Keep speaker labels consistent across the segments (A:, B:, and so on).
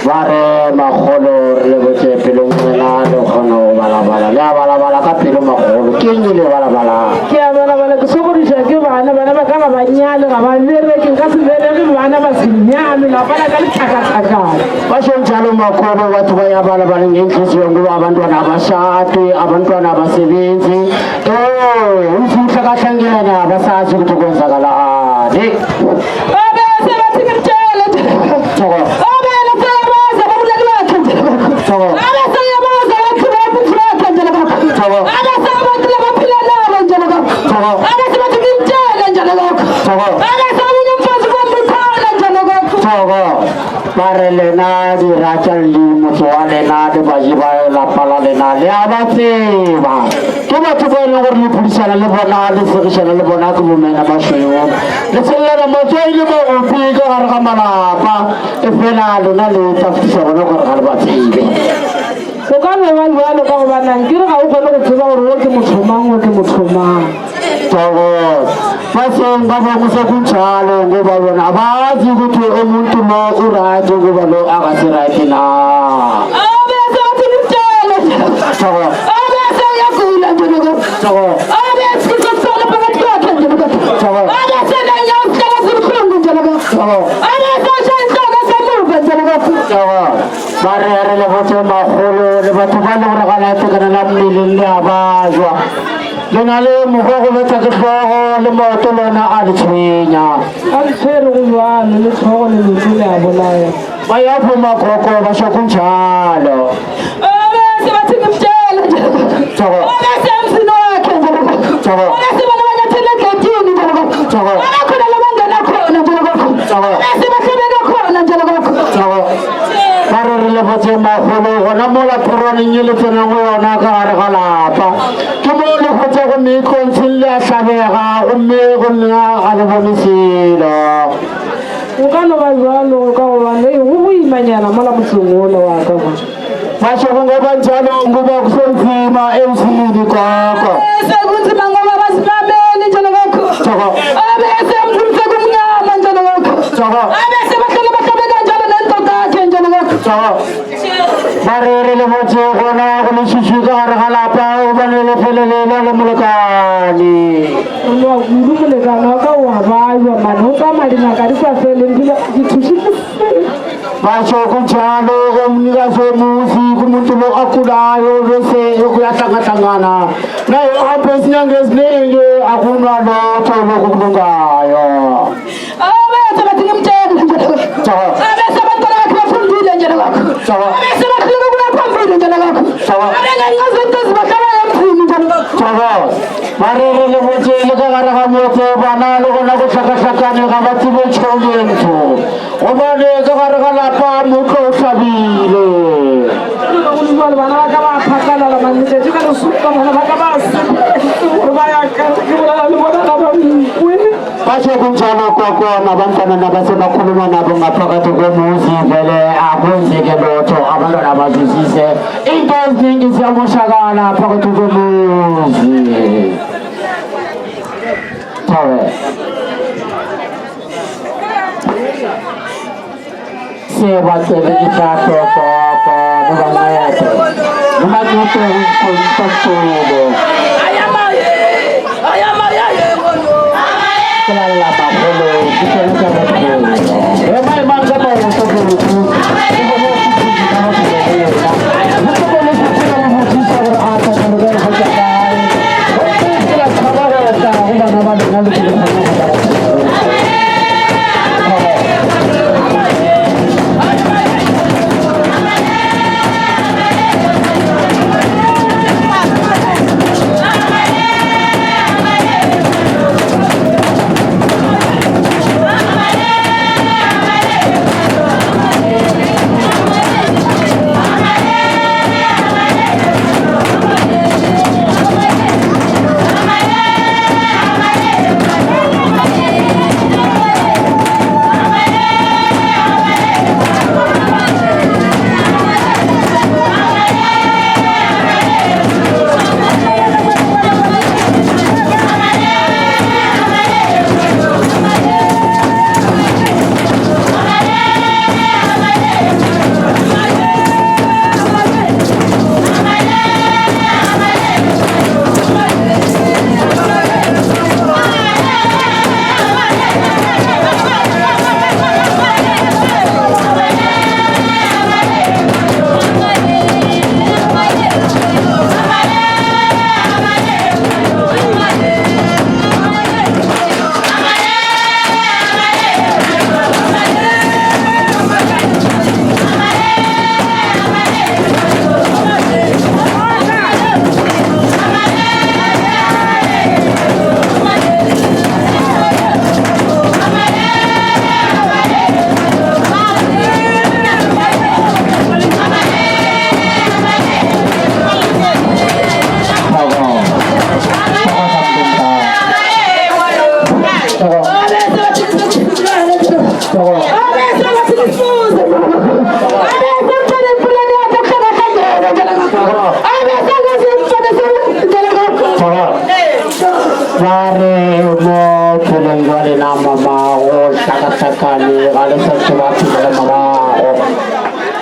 A: Ba re makgolo re le botse pelong lena le kgona go balabala. Le a balabala ka pelo makgolo. Ke eng le balabalang?
B: Ke a balabala ke sokodiša ke bana. Bana ba ka ga ba nyale, ga ba bereke. Nka se belege bana ba se nyalwe. Lapa la ka le tlhakatlhakane.
A: Basho njalo makhulu batho bayabalabala ngenhliziyo ngoba abantwana abashadi, abantwana abasebenzi. Eh, umfihla kahlangene abasazi ukuthi kwenzakalani.
B: Abese bathi ngimtshele.
A: Thoko,
B: Abele seyabaza ababulali bakhe.
A: thoko,
B: Abese yabaza abakhi bakhe bakhe njalo bakho.
A: thoko,
B: Abese abantu labaphila nabo njalo bakho.
A: thoko,
B: Abese bathi ngimtshele njalo bakho.
A: thoko.
B: Abese omunye umfazi kwambukhona njalo bakho.
A: Thoko, ba re lena dira tša le motho wa lena le baji ba lapa la lena le a ba tseba. Ke batho ba e leng gore le phedišana le bona le segišana le bona ke bomena mašweu. Le tshelelana matswai le maopi ka gare ga malapa e fela lena le tafutiša bona gore ga le ba tsebe.
B: Go ka no ba bjalo ka gobanang ke re ga o kgone go tseba gore wo ke motho mang wo ke motho mang.
A: Thoko, baseng ba bangwe sekunjalo ngoba bona abazi ukuthi umuntu lo uright ngoba lo akasi-right na.
B: Abese bathi ngimtshele.
A: Thoko,
B: Abese uyagula njalo bakho.
A: thoko,
B: Abese kusola phakathi kwakhe njalo bakho.
A: thoko,
B: Abese nenyawo zihlala zibuhlungu njalo bakho.
A: thoko.
B: Abese ashaya inhloko esemuva njalo bakho.
A: Thoko, ba re re le botse makgolo le batho ba le gore ga la itekanela mmeleng le a bajwa. Le na le mokgwa go betha ke hlogo le maoto lona a le tshwenya.
B: A re tshwere go jwalo le tlhogo le leoto le a bolaya.
A: Ba ya bo makoko ba sho kunjalo.
B: Abese bathi ngimtshele njalo bakho.
A: Thoko,
B: Abese emzini wakhe njalo bakho.
A: thoko,
B: Abese bona banyathele egedini njalo bakho.
A: thoko,
B: Abakhona labangena khona njalo bakho.
A: thoko.
B: Abese bahlabeka khona njalo bakho.
A: Thoko. Ba re re le botse makgolo gona mola phorwaneng e le tsenang go yona ka gare ga lapa. Ke mo le hwetša go meetlontsheng le a hlabega gomme go nna ga le bone selo.
B: Go ka no ba bjalo ka gobane go boimanyana mola motseng wola wa ka mo.
A: Basho ngoba njalo ngoba kusenzima emzini gogo.
B: Sekunzima ngoba basimameli njalo bakho.
A: Thoko,
B: Abese emzini sekumnyama njalo bakho.
A: thoko,
B: Abese bahlala bahlabeka njalo nendoda yakhe njalo bakho.
A: thoko. Ba re re le botse gona go leswiswi ka gare ga lapa gobane le felelela le molekane.
B: Lwa kudu molekane wa ka wa bajwa mane o tsamaya dingaka di sa feleng pele di thušitse.
A: Basho kunjalo umnikazi womuzi kumuntu lo agulayo bese kuyahlangahlangana naye uhambe izinyanga eziningi akunalutho lokulungayo.
B: Abese bathi ngimtshele njalo bakho.
A: Thoko,
B: Abese abantwana bakhe bafundile njalo bakho.
A: thoko,
B: Abese bahluleka ukuya phambili njalo bakho.
A: thoko.
B: Abengenxa zinto ezibahlaba emzini njalo bakho.
A: Thoko, ba re re le botse le ka gare ga motse bana le gona go hlakahlakane ga ba tsebe tšhou le ntsho gobane ka gare ga lapa motlo o hlabile.
B: Jwale bana ba ka ba phatlalala mane letšatši ka lesupa bana ba ka ba sepela gore ba ya kae ke bolela le bona ga ba nkwe.
A: Basho kunjalo koko nabantwana nabasebakhuluma nabo ngaphakathi komuzi vele akwenzeke lutho abantwana bazwisise into eziningi ziyamoshakala phakathi komuzi. Thawe. Sebacele ihlahlo gogo nibancede. Nibancede umkhonto. Kulalela bagolo ke tsone tsa bophelo. Ema emang ka maoto boruku. Ke bone go phutha ka bophelo bona. Go tlogele go phela le go thusa gore a tla gore ba go tsa kae. Gomme ke la tshaba go tla go bana ba lena le ke le kgone go ba.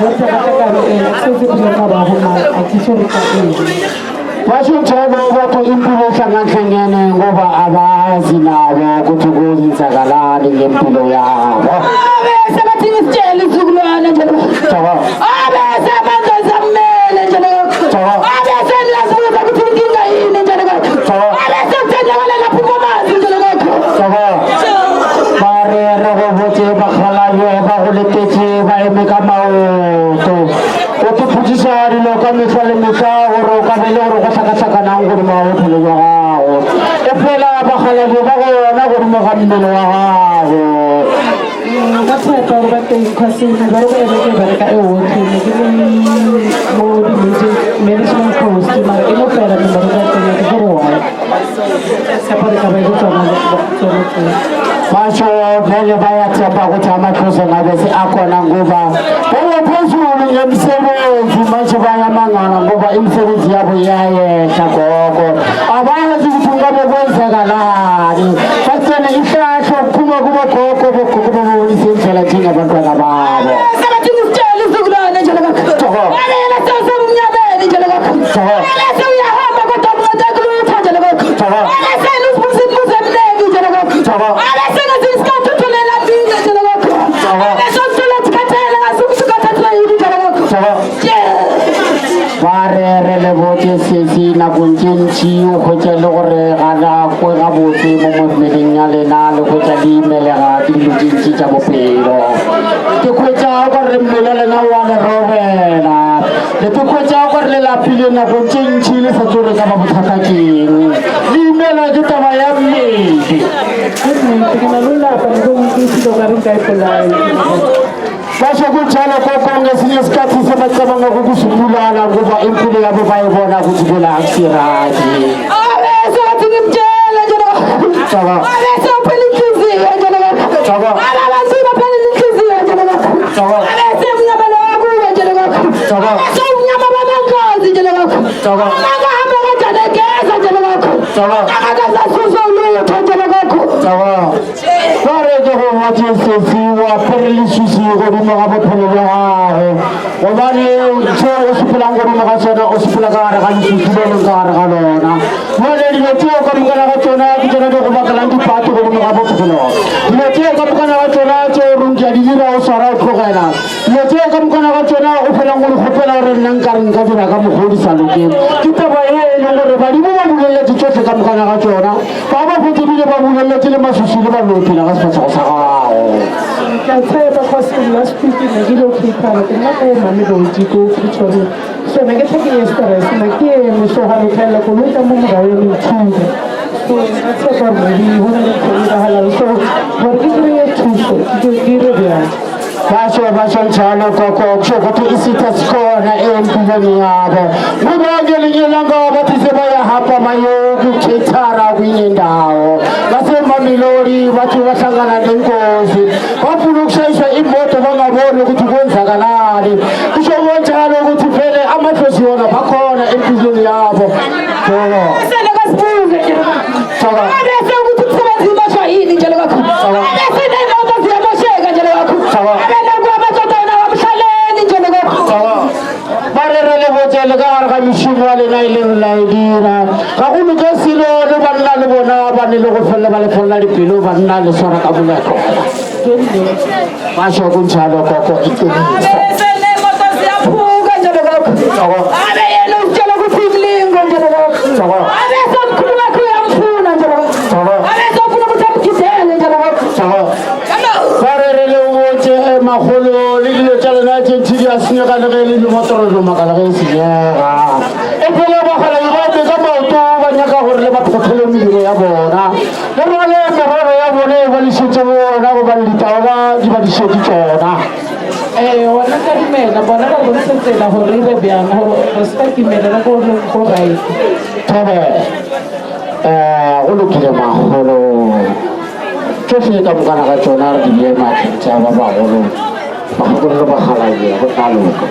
B: Bothata ka re eh, se se phela ka bago mara a ke sure ka eng.
A: Basho njalo batho impilo ihlangahlangene ngoba abazi nabo ukuthi kuyenzakalani ngempilo yabo.
B: Abese bathi ngisitshele isizukulwane nje lokho.
A: Cha.
B: Abese amanzi amele nje lokho.
A: Cha.
B: Abese niyazibuza ukuthi inkinga yini nje lokho.
A: Cha.
B: Abese kuthenjakala lapho umazi nje lokho.
A: Tsogo. Ba re re go botse bakgalabje ba go letetše ba eme ka maoto. O ipotšiša dilo ka mehla le mehla gore o ka be le gore go hlakahlakanang godimo ga bophelo bja gago. Efela bakgalabje ba gona godimo ga mmele wa gago.
B: Nka tshepa gore ba teng cause mebereko e be ke bereka e otlhe ne ke le mo di-management post mara e no fela mebereko ya teng ke gore why tshepa gore ka ba e le tsona tsone tseo.
A: Basho vele bayathemba ukuthi amakhosi ngabe akhona ngoba bangaphezulu ngemisebenzi manje bayamangala ngoba imisebenzi yabo iyayehla gogo abazi ukuthi ngabe kwenzakalani bagcine ihlahla ukuphuma kubogogo bogogo babonise indlela njengabantwana babo.
B: Sebathi ngisitshele isizukulwane nje lokho.
A: Tsogo.
B: Alela sesemnyameni nje lokho.
A: Tsogo.
B: Alele uyahamba kodwa akuncedeki lutho nje lokho.
A: Tsogo.
B: Alele uzibuza imibuzo eminingi nje lokho.
A: Tsogo.
B: Alele ngezinye isikhathi utholela mbili nje lokho.
A: Tsogo.
B: Alele uthola ukhathele ngazi ukuthi ukhathazwe yini nje lokho.
A: Tsogo. Ba re re le botse sesi nakong tše ntši o hwetša le gore ga la kwe gabotse mo mo mmeleng ya lena le hwetša le imelega ke dilo tše ntši tša bophelo. Ke hwetša o ka re mmele wa lena wa le robela. Le ke hwetša o ka re le lapile nakong tše ntši le sa tsebe ka ba bothata keng. Le imelwa ke taba ya mmele.
B: Ke nnete ke na le ho lapa le go utlwisisa o ka re nka ipolaya.
A: Basho kunjalo gogo ngesinye isikhathi sebacabanga ukuzibulala ngoba impilo yabo bayibona ukuthi vele akusiradi.
B: Abese bathi ngimtshele nje lokho.
A: Tsogo.
B: Abese uphela inhliziyo nje lokho.
A: Tsogo.
B: Abantu baphela inhliziyo nje lokho.
A: Tsogo.
B: Abese umnyama lo wakuwe nje lokho.
A: Tsogo.
B: Abese umnyama bamankozi nje lokho.
A: Tsogo.
B: Angahamba kanjani egeza nje lokho.
A: Tsogo.
B: Akakazasuswa ulutho nje lokho.
A: Tsogo. Ba re ke go botše sesi o apere leswiswi godimo ga bophelo bja gago gobane seo o sepelang godimo ga sona o sepela ka gare ga leswiswi le leng ka gare ga lona. Bjale dilo tseo ka mokana ga tšona ke tšona di go bakelang dipate godimo ga bophelo. Dilo tseo ka mokana ga tšona tšeo reng ke a di dira o swara o tlogela. Dilo tseo ka mokana ga tšona o felang o di kgopela gore nna nka re nka dira ka mokgwa o di sa lokeng. Ke taba ye e leng gore badimo ba boleletse tšohle ka mokana ga tšona. Ba ba fetše bile ba boleletse le maswiswi le ba no phela ka sefahlego sa gago.
B: Ke a tshepa cause last week ne ke ile Cape Town ke nna ko Mamelodi ko Pretoria. So ne ke tla ke ye stress ne ke eme so ga letlhalela koloi ka mo morago ya methula. So nka tshepa gore maybe go na le ntho e diragalang so gore ke kry-e thuso ke dire bjang.
A: Basho basho njalo gogo kusho ukuthi isitha sikhona empilweni yabo. Kuba ngelinye ilanga bathi sebayahamba bayokukhethara kwenye indawo. BaseMamelodi bathi bahlangana nengozi. Bafuna ukushayiswa imoto bangaboni ukuthi kwenzakalani. Kusho kanjalo ukuthi vele amadlozi wona bakhona empilweni yabo. Gogo.
B: Sele kasibuze nje.
A: Tsogo.
B: Abese ukuthi umsebenzi umoshwa yini nje lokho.
A: Tsogo.
B: Abese ney'moto ziyamosheka nje lokho.
A: Tsogo.
B: Abese amadoda wona wamhlaleni nje lokho.
A: Tsogo. Ba re re le botse le ka gare ga mešomo ya lena e leng la e dira ga go loke selo le banna le bona ba ne le go felela ba le felela dipelo banna le swara ka moletlo basho kunjalo gogo iqiniso.
B: Abese ney'moto ziyaphuka nje lokho.
A: Tsogo.
B: Abe yena usitshela ukuthi imlingo nje lokho.
A: Tsogo.
B: Abese omkhulu wakhe uyamfuna nje lokho.
A: Tsogo.
B: Abese ufuna ukuthi amgidele nje lokho.
A: Tsogo. Ba re re le botse magolo le dilo tša lena tše ntši di a senyega le ge le limotoro lo makala ge e senyega. E phele bagala ba eme ka maoto ba nyaka gore le ba phethele mediro ya bona. Le rwale merwalo ya bone ba le šetše bona gobane ditaola di ba di šetše tšona.
B: Eh, wona ka dumela bona ba bontshe tsela gore re be bjang gore re se ka timelela ko ko right.
A: Thebe, go lokile magolo. Tšohle ka mokana ga tšona re di bee maatleng tša ba bagolo, bagolo le bakgalabje go tla loka.